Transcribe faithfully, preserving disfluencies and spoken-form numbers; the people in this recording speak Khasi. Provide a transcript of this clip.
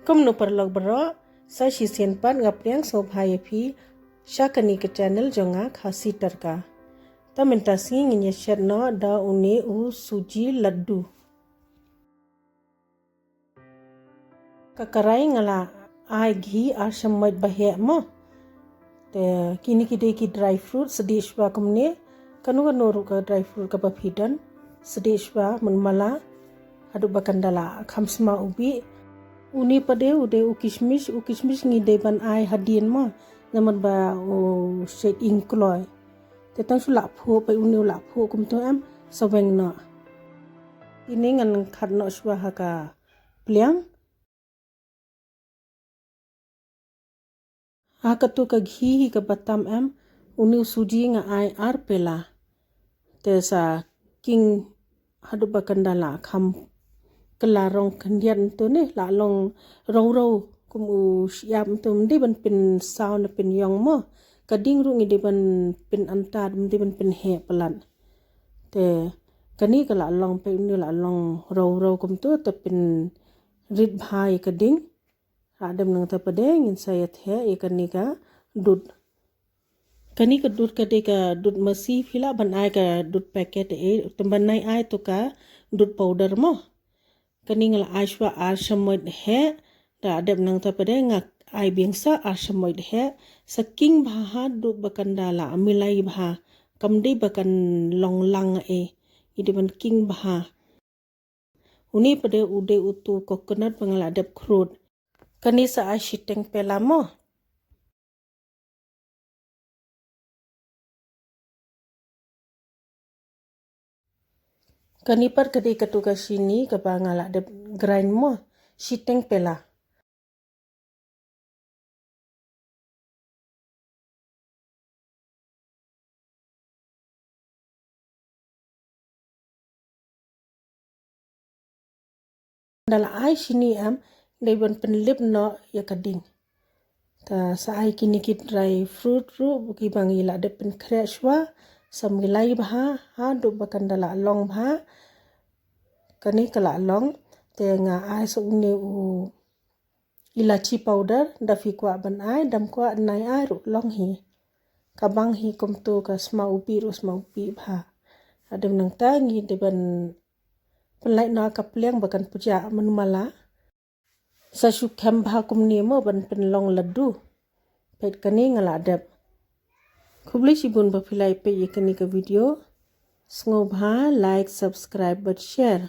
Kumno paralok baroh, sa shisien pat nga pdiang sngewbha ïa phi sha kane ka channel jong nga, Khasi Tadka. Te mynta sngi ngin ïa shet noh da une u suji laddu. Ka karai nga la ai ghi ar shamoit ba heh mo. Te kine ki dei ki dry fruit, sdih shuwa kumne, kano kano ruh ka dry fruit kaba phi don, sdih shuwa mynmala haduh ba kan da la kham sma u bih. Une pat de u dei u kishmish, u kishmish ngi dei ban ai hadien mo, namar ba u shet ing kloi. Te tang shu lah phuh, peit une u lah phuh kumto em, sa weng noh. Ine ngan khat noh shuwa ha ka pliang. Ha katu ka ghi hi kaba tam em, une u suji nga ai ar pela. Te sa king haduh ba kan da la kham kylla rong khyndiat ntu ne, la long raw raw kum u shyiap ntu, ym dei ban pynsaw ne pynïong mo. Ka ding ruh ngi dei ban pynantat, ym dei ban pynheh palat. Te kane ka la long, peit une la long raw raw kumto, te pynrit bha ïa ka ding. Hadem nangta pat de ngin sa ïa theh ïa kane ka dud. Kane ka dud ka dei ka dud masi, phi lah ban ai ka dud packet eh, tang ban nai ai tu ka dud powder mo. Kane nga la ai shuwa ar shamoit heh, da hadem nangta pat de nga ai biang sa ar shamoit heh, sa king bha haduh ba kan da la milai bha, kam dei ba kan long lang eh, ngi dei ban king bha. Une pat de u dei utu coconut ba nga la dep khrud. Kane sa ai shiteng pela mo. Kane pat ka dei katu ka shini kaba nga la dep grind mo, shiteng pela. Da la ai shini em, dei ban pynlip noh ïa ka ding. Ta sa ai kine ki dry fruit ruh, kiba ngi la dep pynkhreh shuwa, sa milai bha haduh ba kan da la long bha. Kane ka la long, te nga ai sa une u elachi powder, da phi kwah ban ai, dam kwah nai ai ruh long hi. Ka bang hi kumtu ka sma u bih ruh sma u bih bha. Hadem nangta ngi dei ban pynlait noh ka pliang ba kan pjah mynmala. Sa shu khem bha kumne mo ban pynlong laddu. Peit kane nga la dep. Khublei shibun ba phi la ïa peit ïa kane ka video. Sngewbha like, subscribe bad share.